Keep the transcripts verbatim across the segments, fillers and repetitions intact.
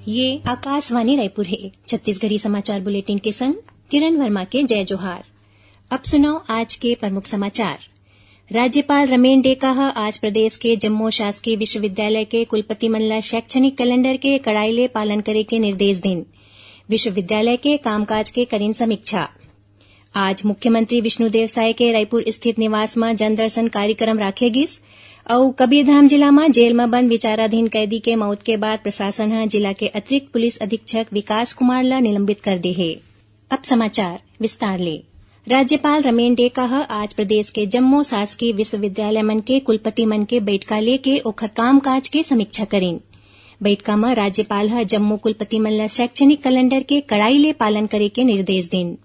ये आकाशवाणी रायपुर हे। छत्तीसगढ़ी समाचार बुलेटिन के संग किरण वर्मा के जय जोहार। अब सुनव आज के प्रमुख समाचार। राज्यपाल रमेन डेका ह आज प्रदेश के जम्मो शासकीय विश्वविद्यालय के कुलपति मन ल शैक्षणिक कैलेंडर के कड़ाई ले पालन करे के निर्देश दिन। विश्वविद्यालय के कामकाज के करिन समीक्षा। आज मुख्यमंत्री विष्णुदेव साय के रायपुर स्थित निवास म जनदर्शन कार्यक्रम राखे गिस। अउ कबीरधाम जिला म जेल म बंद विचाराधीन कैदी के मौत के बाद प्रशासन ह जिला के अतिरिक्त पुलिस अधीक्षक विकास कुमार ल निलंबित कर दे हे। अब समाचार विस्तार ले। राज्यपाल रमेन डेका ह आज प्रदेश के जम्मो शासकीय विश्वविद्यालय मन के कुलपति मन के बैठका लेके ओखर कामकाज के समीक्षा करिन। बैठका म राज्यपाल ह जम्मो कुलपति मन ल शैक्षणिक कैलेंडर के कड़ाई ले पालन करे के निर्देश दिन।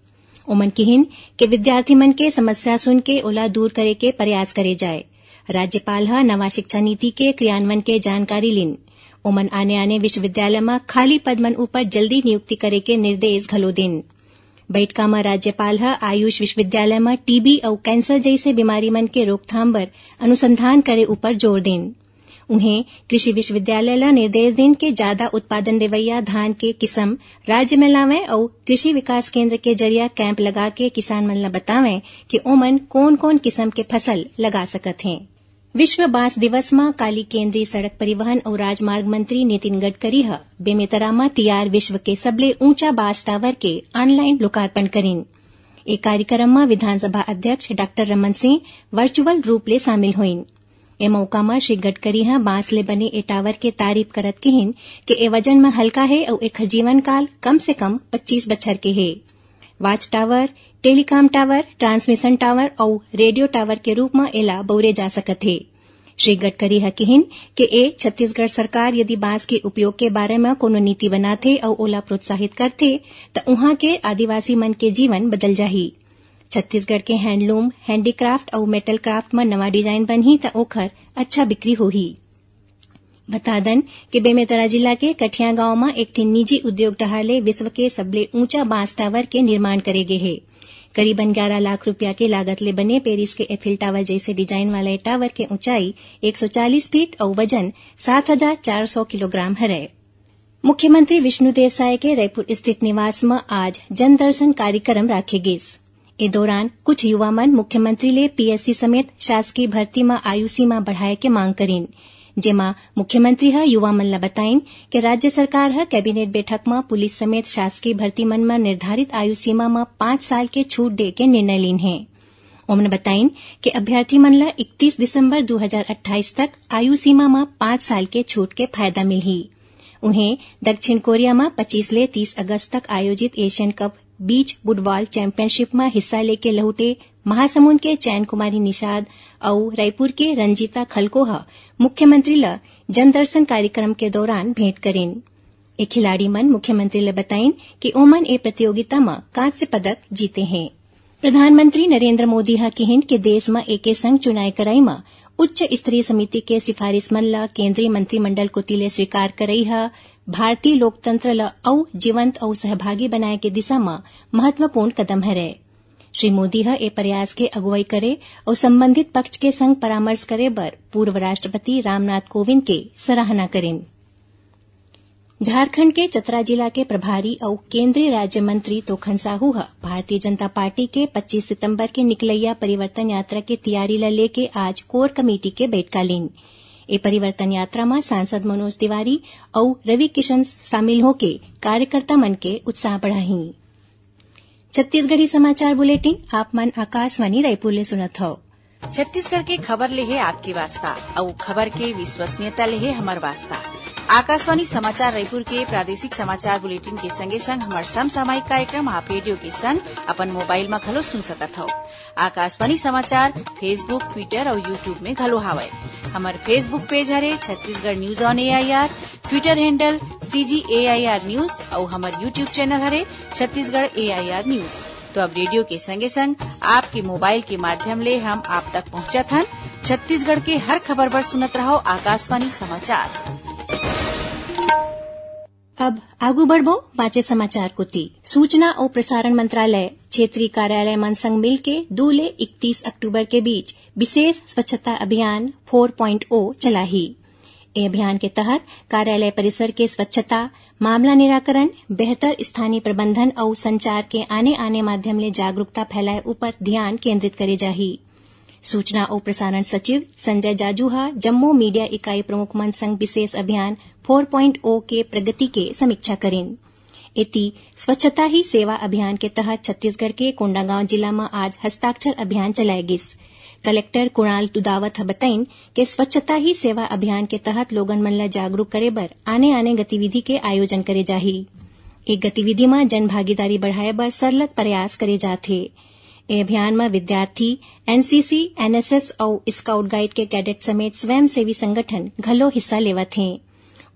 ओमन किहिन के विद्यार्थी मन के समस्या सुन के ओला दूर करे के प्रयास करे जाए। राज्यपाल ह नवा शिक्षा नीति के क्रियान्वयन के जानकारी लीन। ओमन आने-आने विश्वविद्यालय म खाली पद मन ऊपर जल्दी नियुक्ति करे के निर्देश घलो दिन। बैठका म राज्यपाल ह आयुष विश्वविद्यालय म टीबी अउ कैंसर जइसे बीमारी मन के रोकथाम बर अनुसंधान करे ऊपर जोर दिन। उहें, कृषि विश्वविद्यालय ल निर्देश दिन के जादा उत्पादन देवइया धान के किसम राज्य म लावय अउ कृषि विकास केंद्र के जरिया कैंप लगा के किसान मन ल बतावय कि ओमन कोन-कोन किसम के फसल लगा सकत हें। विश्व बांस दिवस म काली केंद्रीय सड़क परिवहन अउ राजमार्ग मंत्री नितिन गडकरी ह बेमेतरा म तियार विश्व के सबले ऊंचा बांस टावर के ऑनलाइन लोकार्पण करिन। ए कार्यक्रम म विधानसभा अध्यक्ष डॉक्टर रमन सिंह वर्चुअल रूप ले शामिल होइन। ए मौका म श्री गडकरी ह बांस ले बने ए टावर के तारीफ करत किहिन के ए वजन म हल्का हे अउ एखर जीवन काल कम से कम पच्चीस बछर के हे। Watch tower, telecom tower, transmission tower अउ रेडियो टावर के रूप म एला बउरे जा सकत हे। श्री गडकरी ह किहिन के ए छत्तीसगढ़ सरकार यदि बांस के उपयोग के बारे म कोनो नीति बनाथे अउ ओला प्रोत्साहित करथे, त उहां के आदिवासी मन के जीवन बदल जाही। छत्तीसगढ़ के हैंडलूम, हैंडीक्राफ्ट अउ मेटल क्राफ्ट म नवा डिजाइन बनही, त ओखर अच्छा बिक्री होही। बता दन कि बेमेतरा जिला के कठिया गांव म एक ठिन निजी उद्योग डहार ले विश्व के सबले ऊंचा बांस टावर के निर्माण करे गे हे। करीबन ग्यारह लाख रुपया के लागत ले बने पेरिस के एफिल टावर जइसे डिजाइन वाला ए टावर के ऊंचाई एक सौ चालीस फीट अउ वजन सात हजार चार सौ किलोग्राम हरय। मुख्यमंत्री विष्णुदेव साय के रायपुर स्थित निवास म आज जनदर्शन कार्यक्रम राखे गिस। ए दौरान कुछ युवा मन मुख्यमंत्री ले पीएससी समेत शासकीय भर्ती म आयु सीमा बढ़ाए के मांग करिन, जेमा मुख्यमंत्री ह युवा मन ल बताइन कि राज्य सरकार ह कैबिनेट बैठक म पुलिस समेत शासकीय भर्ती मन म निर्धारित आयु सीमा म पांच साल के छूट दे के निर्णय लीन हे। ओमन बताइन कि अभ्यर्थी मन ल इकतीस दिसंबर दो हज़ार अट्ठाईस तक आयु सीमा म पांच साल के छूट के फायदा मिलही। उहें, दक्षिण कोरिया म पच्चीस ले तीस अगस्त तक आयोजित एशियन कप बीच फुटबॉल चैंपियनशिप म हिस्सा लेके लहुटे महासमुंद के चैन कुमारी निषाद अउ रायपुर के रंजीता खलको ह मुख्यमंत्री ल जनदर्शन कार्यक्रम के दौरान भेंट करिन। ए खिलाड़ी मन मुख्यमंत्री ल बताइन कि ओमन ए प्रतियोगिता म कांस्य पदक जीते हें। प्रधानमंत्री नरेंद्र मोदी ह किहिन कि देश म एके संग चुनाव करई म उच्च स्तरीय समिति के सिफारिश मन ल केंद्रीय मंत्रिमंडल कोति ले स्वीकार करई ह भारतीय लोकतंत्र ल अउ जीवंत अउ सहभागी बनाए के दिशा म महत्वपूर्ण कदम हरय। श्री मोदी ह ए प्रयास के अगुवई करे अउ संबंधित पक्ष के संग परामर्श करे बर पूर्व राष्ट्रपति रामनाथ कोविंद के सराहना करिन। झारखंड के चतरा जिला के प्रभारी अउ केंद्रीय राज्य मंत्री तोखन साहू ह भारतीय जनता पार्टी के पच्चीस सितंबर के निकलइया परिवर्तन यात्रा के तियारी ल लेके आज कोर कमेटी के बैठका लीन। ए परिवर्तन यात्रा म सांसद मनोज तिवारी अउ रवि किशन शामिल होके कार्यकर्ता मन के उत्साह बढ़ाही। छत्तीसगढ़ी समाचार बुलेटिन आप मन आकाशवाणी रायपुर ले सुनत हव। छत्तीसगढ़ के खबर ले हे आपके वास्ता, अउ खबर के विश्वसनीयता ले हे हमर वास्ता। आकाशवाणी समाचार रायपुर के प्रादेशिक समाचार बुलेटिन के संगे संग हमर समसामयिक कार्यक्रम आप रेडियो के संग अपन मोबाइल म घलो सुन सकत हव। आकाशवाणी समाचार Facebook, Twitter अउ YouTube में घलो हावय। हमर Facebook पेज हरे Chhattisgarh news on AIR, Twitter handle CG AIR news अउ हमर YouTube चैनल हरे छत्तीसगढ़ एआईआर न्यूज। तो अब रेडियो के संगे संग आपके मोबाइल के माध्यम ले हम आप तक पहुंचत हन छत्तीसगढ़ के हर खबर बर सुनत रहव आकाशवाणी समाचार। अब आगू बढ़बो बांचे समाचार कोति। सूचना अउ प्रसारण मंत्रालय क्षेत्रीय कार्यालय मन संग मिलके दू ले इकतीस अक्टूबर के बीच विशेष स्वच्छता अभियान फोर पॉइंट ओ चलाही। ए अभियान के तहत कार्यालय परिसर के स्वच्छता, मामला निराकरण, बेहतर स्थानीय प्रबंधन अउ संचार के आने-आने माध्यम ले जागरूकता फैलाए ऊपर ध्यान केंद्रित करे जाही। सूचना अउ प्रसारण सचिव संजय जाजू ह जम्मो मीडिया इकाई प्रमुख मन संग विशेष अभियान फोर पॉइंट ओ के प्रगति के समीक्षा करिन। एती, स्वच्छता ही सेवा अभियान के तहत छत्तीसगढ़ के कोंडागांव जिला म आज हस्ताक्षर अभियान चलाए गिस। कलेक्टर कुणाल दुदावत ह बताइन के स्वच्छता ही सेवा अभियान के तहत लोगन मन ल जागरूक करे बर आने-आने गतिविधि के आयोजन करे जाही। ए गतिविधि म जन भागीदारी बढ़ाए बर सरलग प्रयास करे जात हे। ए अभियान म विद्यार्थी, एनसीसी, एनएसएस अउ स्काउट गाइड के कैडेट समेत स्वयंसेवी संगठन घलो हिस्सा लेवत हें।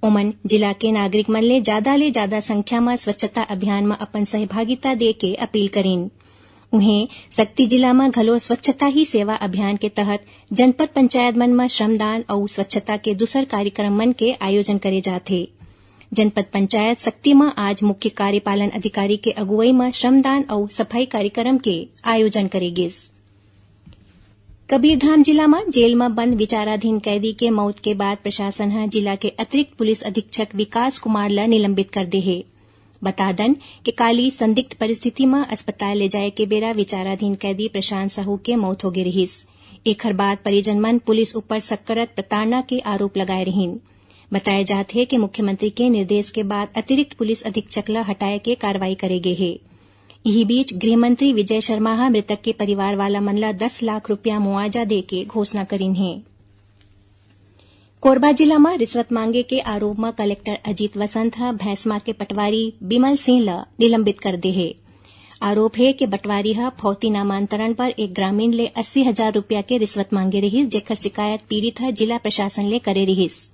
ओमन जिला के नागरिक मन ले जादा ले जादा संख्या म स्वच्छता अभियान म अपन सहभागिता दे के अपील करिन। उहें, सक्ती जिला म घलो स्वच्छता ही सेवा अभियान के तहत जनपद पंचायत मन म श्रमदान अउ स्वच्छता के दूसर कार्यक्रम मन के आयोजन करे जात हे। जनपद पंचायत सक्ती म आज मुख्य कार्यपालन अधिकारी के अगुवई म श्रमदान अउ सफाई कार्यक्रम के आयोजन करे गिस। कबीरधाम जिला म जेल म बंद विचाराधीन कैदी के मौत के बाद प्रशासन ह जिला के अतिरिक्त पुलिस अधीक्षक विकास कुमार ल निलंबित कर दे हे। बता दन के काली संदिग्ध परिस्थिति म अस्पताल ले जाए के बेरा विचाराधीन कैदी प्रशांत साहू के मौत होगे रिहिस। एखर बाद परिजन मन पुलिस ऊपर शक करत प्रताड़ना के आरोप लगाए रिहिन। बताए जात हे कि मुख्यमंत्री के निर्देश के बाद अतिरिक्त पुलिस अधीक्षक ल हटाए के कार्रवाई करे गे हे। इही बीच गृह मंत्री विजय शर्मा ह मृतक के परिवार वाला मन ल दस लाख रुपया मुआवजा दे के घोषणा करिन हे। कोरबा जिला म रिश्वत मांगे के आरोप म कलेक्टर अजीत वसंत ह भैंसमा के पटवारी बिमल सिंह ल निलंबित कर दे हे। आरोप हे कि पटवारी ह फौती नामांतरण पर एक ग्रामीण ले अस्सी हजार रुपया के रिश्वत मांगे रिहिस, जेकर शिकायत पीड़ित ह जिला प्रशासन ले करे रिहिस।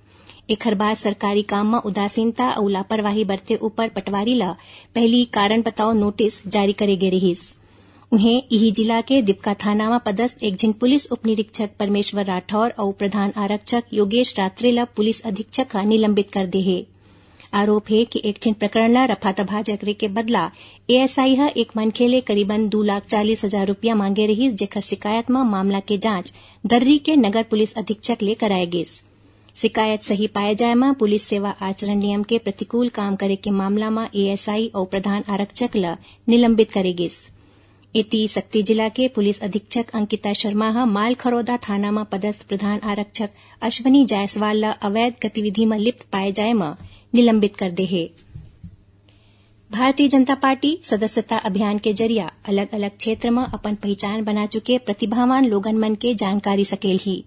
एखर बाद सरकारी काम म उदासीनता अउ लापरवाही बरते ऊपर पटवारी ल पहिली कारण बताओ नोटिस जारी करे गे रिहिस। उहें, इही जिला के दिपका थाना म पदस्थ एक झिन पुलिस उपनिरीक्षक परमेश्वर राठौर अउ प्रधान आरक्षक योगेश रात्रे ल पुलिस अधीक्षक ह निलंबित कर दे हे। आरोप हे कि एक ठिन प्रकरण ल रफादफा करे के बदला एएसआई ह एक मनखे ले करीबन दू लाख चालीस हजार रुपया मांगे रिहिस, जेकर शिकायत म मामला के जांच दर्री के नगर पुलिस अधीक्षक ले कराए गिस। शिकायत सही पाए जाए म पुलिस सेवा आचरण नियम के प्रतिकूल काम करे के मामला म एएसआई अउ प्रधान आरक्षक ल निलंबित करे गिस। एती, सक्ती जिला के पुलिस अधीक्षक अंकिता शर्मा ह मालखरौदा थाना म पदस्थ प्रधान आरक्षक अश्विनी जायसवाल ल अवैध गतिविधि म लिप्त पाए जाए म निलंबित कर दे हे। भारतीय जनता पार्टी सदस्यता अभियान के जरिया अलग-अलग क्षेत्र म अपन पहिचान बना चुके प्रतिभावान लोगन मन के जानकारी सकेलही।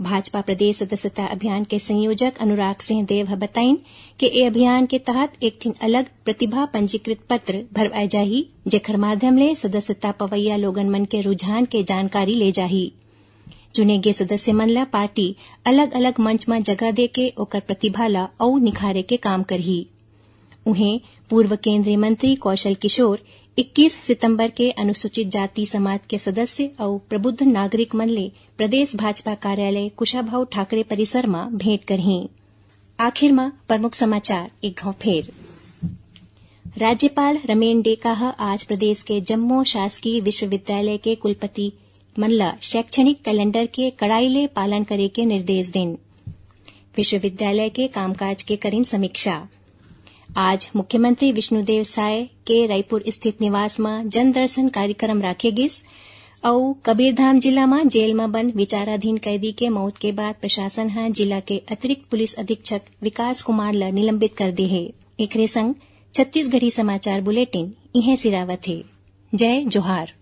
भाजपा प्रदेश सदस्यता अभियान के संयोजक अनुराग सिंह देव ह बताइन के ए अभियान के तहत एक ठिन अलग प्रतिभा पंजीकृत पत्र भरवाए जाही, जेखर माध्यम ले सदस्यता पवैया लोगन मन के रुझान के जानकारी ले जाही। चुने गे सदस्य मन ल पार्टी अलग-अलग मंच म जगह देके ओकर प्रतिभा ल अउ निखारे के काम करही। उहें, पूर्व केंद्रीय मंत्री कौशल किशोर इक्कीस सितंबर के अनुसूचित जाति समाज के सदस्य अउ प्रबुद्ध नागरिक मन ले प्रदेश भाजपा कार्यालय कुशाभाऊ ठाकरे परिसर म भेंट करही। आखिर म प्रमुख समाचार एक घाव फेर। राज्यपाल रमेन डेका ह आज प्रदेश के जम्मो शासकीय विश्वविद्यालय के कुलपति मन ल शैक्षणिक कैलेंडर के कड़ाई ले पालन करे के निर्देश दिन। विश्वविद्यालय के कामकाज के करिन समीक्षा। आज मुख्यमंत्री विष्णुदेव साय के रायपुर स्थित निवास म जनदर्शन कार्यक्रम राखे गिस। अउ कबीरधाम जिला म जेल म बंद विचाराधीन कैदी के मौत के बाद प्रशासन ह जिला के अतिरिक्त पुलिस अधीक्षक विकास कुमार ल निलंबित कर दे हे। एकरे संग छत्तीसगढ़ी समाचार बुलेटिन इहें सिरावत हे। जय जोहार।